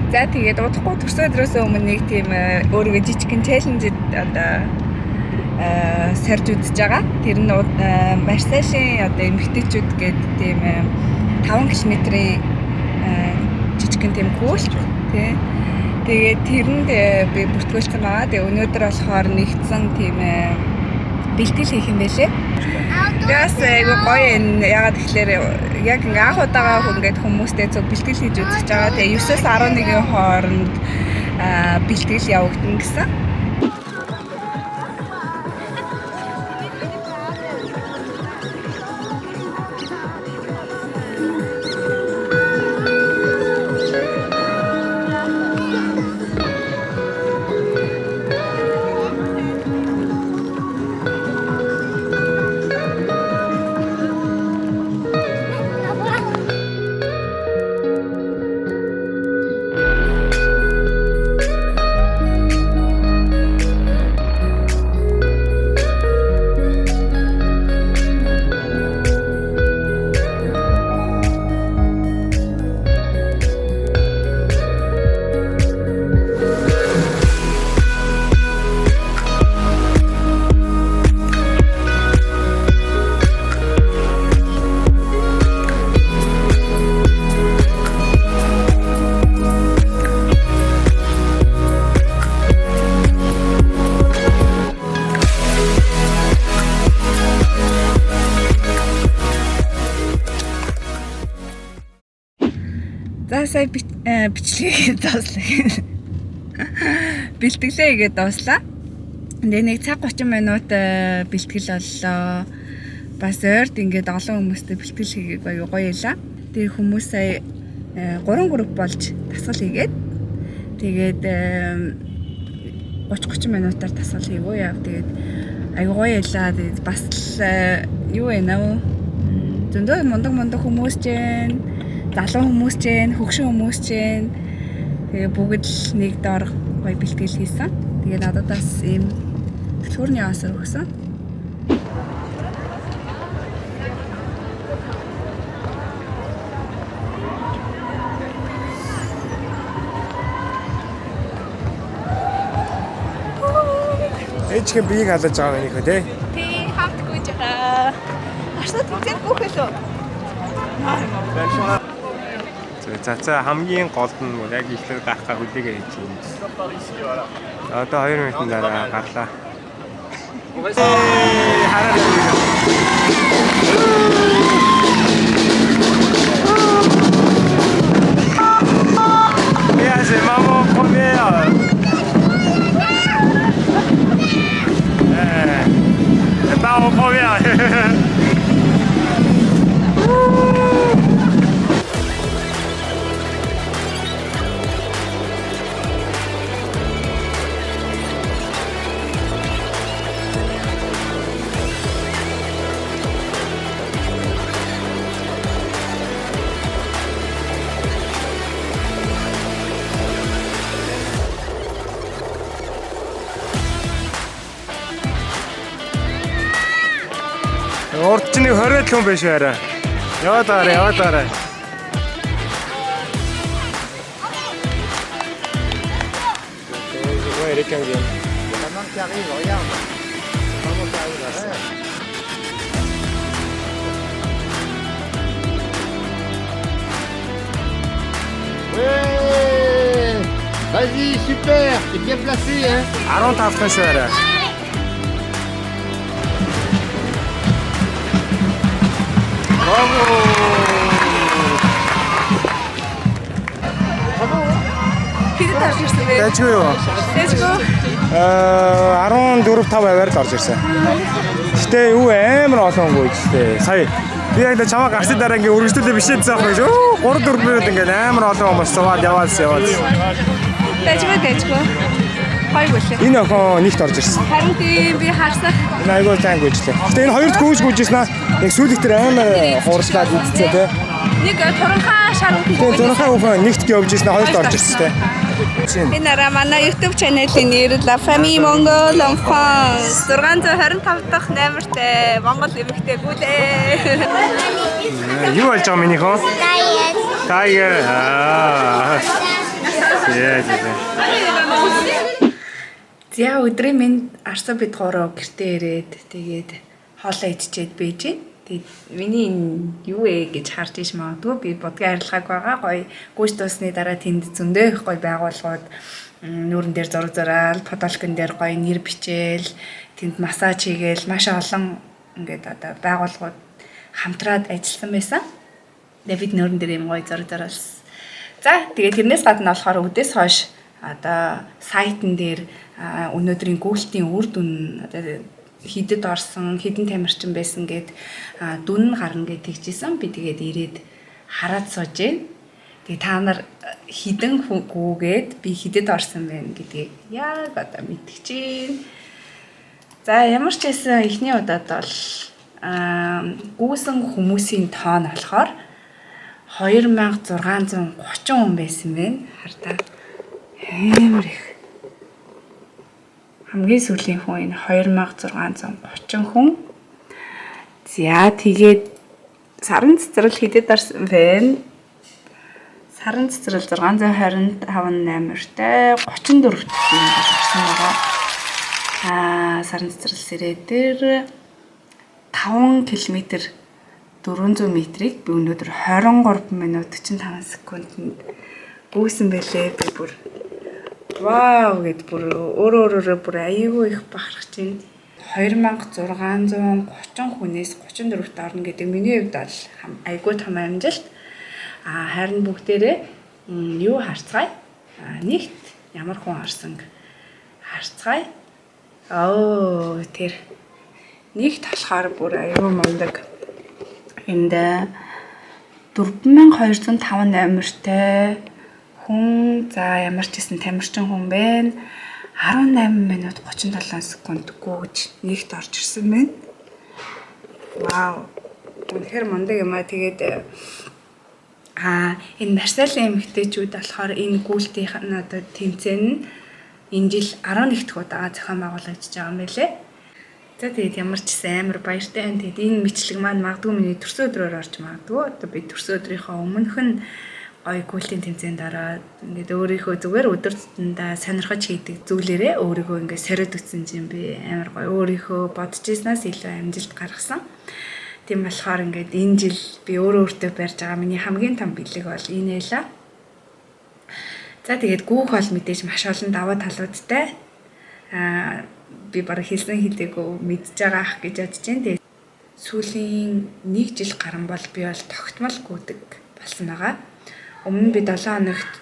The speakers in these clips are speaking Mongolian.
За, тэгээд удахгүй төрсөн өдрөөс өмнө нэг тийм өөрийгөө жижигхэн challenge одоо сорж үзэж байгаа. Тэр нь Марселийн одоо эмэгтэйчүүд гэдэг тийм 5 км-ийн жижигхэн тийм гүйлт, тий. Тэгээд тэрэнд би бүртгүүлэх нь байгаа. Тэгээ өнөөдөр болохоор нэгдсэн тийм бэлтгэл хийх юм байлээ. Тэгээ бас айгүй гоё юм. Ягаад тэгэхээр яг ингээ анх удаага ингээд хүмүүстэй зөв бэлтгэл хийж үзэж байгаа. Тэгээ 9-өөс 11-ийн хооронд бэлтгэл явагдана гэсэн. За, сая бичлэгээ дууслаа. Бэлтгэлээ хийгээд дууслаа. Тэгээ нэг цаг 30 минут бэлтгэл боллоо. Бас ойрд ингээд олон хүмүүстэй бэлтгэл хийгээг аюу гоё ялаа. Тэгээ хүмүүс сая 3 групп болж дасгал хийгээд, тэгээд 30 30 минутаар дасгал хийгөө яв. Тэгээд аюу гоё ялаа. Тэгээд бас л юу вэ нөө? Зөндөө мундаг мундаг хүмүүс ч гэн, залуу хүмүүс ч гэн, хөгшин хүмүүс ч гэн. Тэгээ бүгд л нэг дор гоё бэлтгэл хийсэн. Тэгээ надад бас ийм түлхүүрний осор өгсөн. Ээжхэн биеийг халаж байгаа юм их, тий. Тий, хамт гүйж байгаа. Арсаа тэмцээд гүөх хэлөө. За, хамгийн голд нь яг ихлээр гарахгаа хүлээгээ хийж байна. Одоо 2 минутын дараа гарлаа. Хараад байна. Yeah, c'est maman première. Eh, elle part en première. Урд чинь нэг 20 л хүн биш арай. Яваад байгаарай, яваад байгаарай. Ouais, les 15e. Maman qui arrive, regarde. Maman qui arrive. Ouais. Ouais. Vas-y, super. T'es bien placé, hein. 15 дахь шүү арай. Браво! Хэдэд орж ирсэн бэ? Дажгүй юу? Дажгүй. 14 5 аваар л орж ирсэн. Гэтэ юу амар олон гүйжтэй. Сая би яг л чамаа гарсны дараа ингээ үргэлжлүүлээ биш эдсэн аах гэж. Өө 3 4 минут ингээ амар олон хүмүүс суугаад яваад яваад. Дажгүй дажгүй. Гоё гүйлээ. Энэ охин нэгт орж ирсэн. Харин тийм би харсан. Энэ айгүй сайн гүйжлээ. Гэтэ энэ хоёрт гүйж гүйжсэн аа. Яг сүүлийнх тэр амар хурдлаад идцээ те. Нэг туранхаа шар үхэн. Тэгээ туранхаа хүүхэн нэгт явж ирсэн хоёрт орж ирсэн те. Энэ араа манай YouTube channel-ийн нэр La Famille Mongol en France 625 дахь номертэй Монгол эмэгтэй гүлээ. Юу болж байгаа миний хөө? Tiger. Аа. Зэ зэ. За өдрийн минь арсаа бид гурав гэртээ ирээд тэгээд хоолоо идчихэд байж гин. Тэгээд миний энэ юу вэ гэж харж иш магадгүй би будгийн арилгааг байгаа. Гоё гүйж дуусны дараа тэнд зөндөө их гоё байгууллагууд нүүрэн дээр зураг зураал, подолкон дээр гоё нэр бичээл, тэнд массаж хийгээл маш олон ингээд одоо байгууллагууд хамтраад ажилласан байсан. Тэгээд бид нүүрэн дээр юм гоё зураг зураалсан. За тэгээд тэрнээс гадна болохоор үдээс хойш одоо сайтн дээр өнөөдрийн гүйлтийн үр дүн одоо хідэд орсон, хідэн тамирчин байсан гэд дүн нь гарна гэд тэгжсэн. Би тэгээд ирээд хараад сууж гин. Тэгээ та нар хідэн гүүгээд би хідэд орсон байна гэдгийг яг одоо мэдчихээн. За ямар ч байсан эхний удаад бол гүүсэн хүмүүсийн тоон болохоор 2630 хүн байсан байна. Хар та. Амар их. Хамгийн сүүлийн хүн энэ 2630 хүн. За тэгээд саран цэцэрлэг хэдэд орсон бэ? Саран цэцэрлэг 625 номертай 34 дахь юм орсон байгаа. Саран цэцэрлэг сэрээ дээр 5 км 400 метрийг би өнөөдөр 23 минут 45 секундэд гүйсэн байлээ. Би бүр вау гэд бүр өөрөө өөрөөрөө бүр аюул их бахархаж байна. 2630 хүнээс 34-т орно гэдэг миний хувьд бол айгүй том амжилт. Харин бүгдээрээ юу харцгаая? Нэгт ямар хүн орсон харцгаая. Оо тэр нэгт болохоор бүр аюул мундаг. Энд 4205 номертай хүн за ямар ч гэсэн тамирчин хүн байна. 18 минут 37 секунд гүйж нэгт орж ирсэн байна. Вау. Үнэхээр мундаг юм аа. Тэгээд энэ Марселийн эмэгтэйчүүд болохоор энэ гүйлтийнх нь одоо тэмцээн нь энэ жил 11 дахь удаа зохион байгуулагдаж байгаа юм байлээ. За тэгээд ямар ч гэсэн амар баяртай байна. Тэгээд энэ мэтлэг маань магадгүй миний төрсөн өдрөөр орж магадгүй. Одоо би төрсөн өдрийнхөө өмнөх нь гоё гүйлтийн тэмцээнд ороод ингээд өөрийнхөө зүгээр өдөр тутамдаа сонирхож хийдэг зүйлээрээ өөрийгөө ингээд сориод үтсэн чинь би амар гоё өөрийнхөө бодож ирснээс илүү амжилт гаргасан. Тийм болохоор ингээд энэ жил би өөрөө өөртөө барьж байгаа миний хамгийн том бэлэг бол энэ байлаа. За тэгээд гүүх бол мэдээж маш олон давуу талуудтай. Би бараг хэлсэн хэлээгүй мэдж байгаа ах гэж бодож байна. Тэгээд сүүлийн 1 жил гарan бол би бол тогтмол гүйдэг болсон байгаа. Өмнө нь би 7 хоногт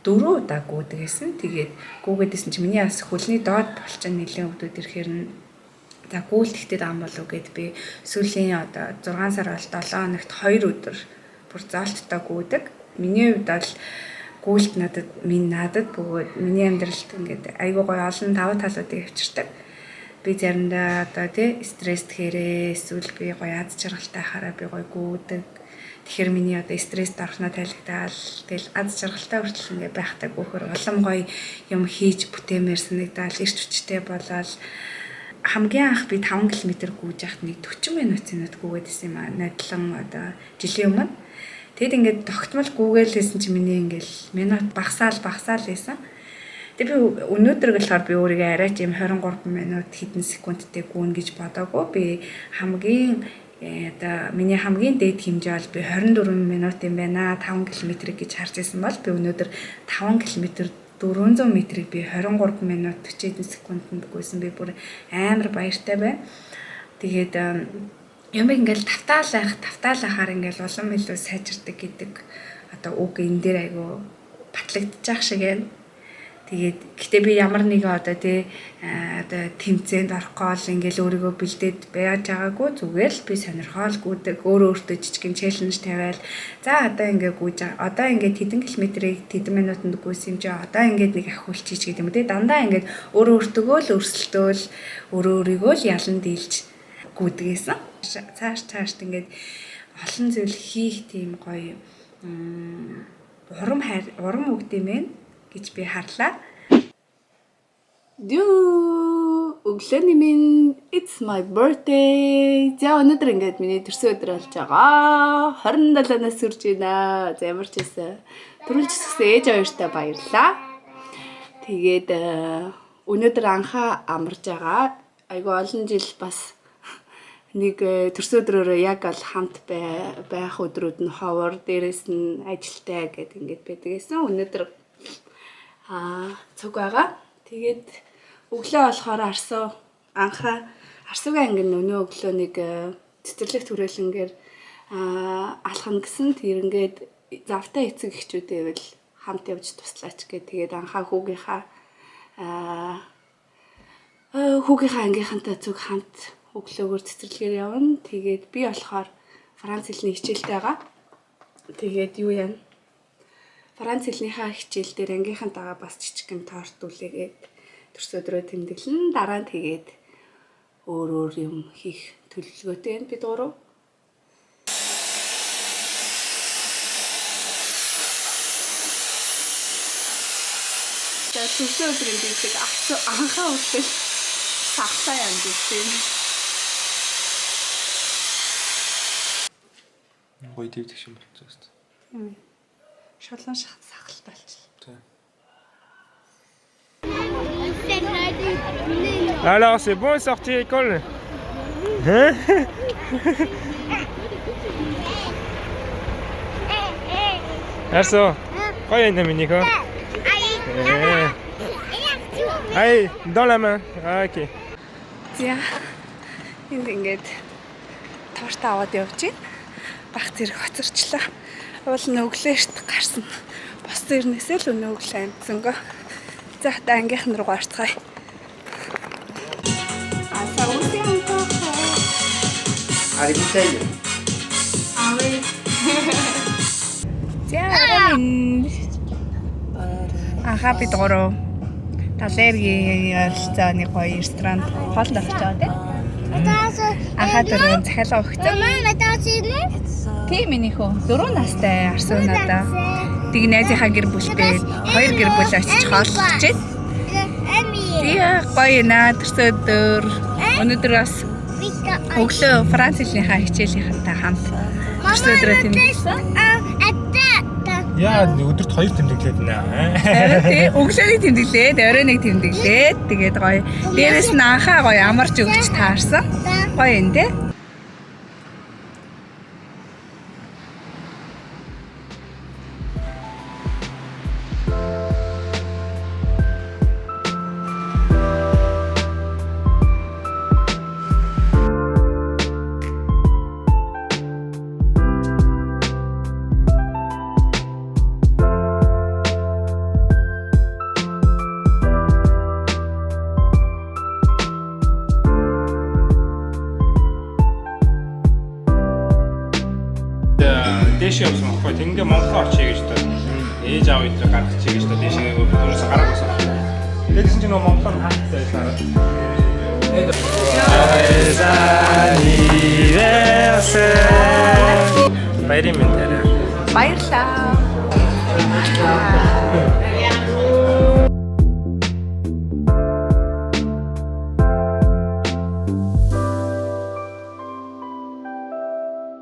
4 удаа гүйдэг гэсэн. Тэгээд гүйгээд исэн чинь миний бас хөлний доод булчин нэлээд өвдөд ирэхээр нь за гүйлтэхтэй даам болов гэд би сүүлийн одоо 6 сар бол 7 хоногт 2 өдөр бүр зоолттой гүйдэг. Миний хувьд бол гүйлт надад бөгөөд миний амьдралд ингээд айгүй гоё олон давуу талуудыг авчирдаг. Би заримдаа одоо тий стресс гэхээрээ эсвэл би гоё аз жаргалтай хараа би гоё гүйдэг. Тэгэхээр миний одоо стресст орохноо тайлэгдаал тэгэл аз жаргалтай хүртэл ингээд байхтай гүөхөр улам гоё юм хийж бүтээмээр санагдаал эрч хүчтэй болоод хамгийн анх би 5 км гүйж яхад нэг 40 минут гүйгээд исэн юм аа. Надлан одоо жилийн өмнө. Тэгэд ингээд тогтмол гүйгээл хийсэн чинь миний ингээл минут багасаал байсан. Тэгээ би өнөөдөр болохоор би өөрийгөө арай ч юм 23 минут хэдэн секундтэй гүйнэ гэж бодоагүй. Би хамгийн одоо миний хамгийн дээд хэмжээ бол би 24 минут юм байна. 5 км гэж харж исэн бол би өнөөдөр 5 км 400 метрийг би 23 минут 40 секундэд гүйсэн. Би бүр амар баяртай байна. Тэгээд Юм ингээл тавтаал байх, тавтаал ахаар ингээл улам илүү сайжирдаг гэдэг одоо үг энэ дээр айгу батлагдчих шиг байна. Тэгээд гэтээ би ямар нэгэн одоо тий одоо тэмцээнд орохгүй л ингээл өөрийгөө бэлдээд байж байгаагүй, зүгээр л би сонирхоол гүйдэг, өөрөө өөртөө жижигэн challenge тавиал, за одоо ингээ гүйж, одоо ингээ тэдэн километрийг тэдэн минутанд гүйсэн юм чи одоо ингээд нэг ахиулчих гэдэг юм тий, дандаа ингээд өөрөө өөртөөгөө л өрсөлдөөл, өөрөө өөрийгөө л ялан дийлж гүйдгээсэн. Цааш цаашд ингээд олон зүйл хийх тийм гоё урам хайр урам өгд юм байна гэж би харлаа. Дүү, өглөөний минь, it's my birthday. За, өнөөдөр ингээд миний төрсөн өдөр болж байгаа. 27 нас хүрж байна. За, ямар ч байсан. Төрүүлж өсгсөн ээж хоёртай баярлаа. Тэгээд өнөөдөр анхаа амарж байгаа. Айгу олон жил бас нэг төрсөн өдрөөрөө яг л хамт байх өдрүүд нь ховор, дээрэс нь ажилтай гэд ингээд байдаг гэсэн. Өнөөдөр цуг байгаа. Тэгээд өглөө болохоор Арсуу анхаа Арсуугийн анги нь өнөө өглөө нэг цэцэрлэг түрээлэнгээр алхана гэсэн. Тэр ингээд завтай эцэг эхчүүдээ байвал хамт явж туслаач гэх. Тэгээд анхаа хүүгийнхаа ангийнхантай цуг хамт өглөөгөр цэцэрлэгээр явна. Тэгээд би болохоор Франц хэлний хичээлтэй байгаа. Тэгээд юу яана? Франц хэлнийхээ хичээл дээр ангийнхантайгаа бас жижигхэн торт үлээгээд төрсөн өдрөө тэмдэглэн, дараа нь тэгээд өөр өөр юм хийх төлөвлөгөөтэй байна бид гурав. За, төрсөн өдрийн бэлэг анхаа хүртэл сахлаа янз юм. Гоё дэвдэх шин болчихсон шүү дээ. Тийм ээ. Шулуун сахалт болчихлоо. Тийм. Alors, c'est bon sortie école? Hein? Арсуу. Гоё юм миний хөө. Allez, dans la main. Ah, ok. За. Энд ингээд торт аваад явж байна. Баг зэрэг хоцорчлаа. Уул нь өглөөшт гарсан. Бос зэрнээсээ л өнөө өглөө амтсангаа. За, одоо ангийнхан руу орцгоё. А ça aussi encore. Ah, les bouteilles. Ah oui. За, энэ анхаа бид гурав далайн эргийн ойролцоо нэг гоё ресторанд хоолнд орж байгаа тийм. Анхаа дөрөв захиалга өгсөн. Тийм, миний хөө. 4 настай Арсуу надаа. Тэг найзынхаа гэр бүлтэй хоёр гэр бүл очиж хооллож байна. Тэгээ гоё наа төрсөн өдөр. Өнөөдөр бас өглөө Франц хэлнийхаа хичээлийнхэнтэй хамт төрсөн өдрөө тэмдэглэсэн. Яа, өдөрт хоёр тэмдэглээд байна. Харин тий, өглөөний тэмдэглээд, орой нэг тэмдэглээд, тэгээд гоё. Дээрээс нь анхаа гоё амарч өгч таарсан. Гоё юм тий. Дээш явсан байхгүй. Тэнгээ Монголоо очихъя гэж тоо. Ээж аав өдрөө гаргачих гэж тоо. Дээш ерөөсө гараг байсан. Тэгээд тэгсэн чинь нөгөө Монголоор хаалттай байсан. Anniversaire. Баярын мэнд арай. Баярлалаа.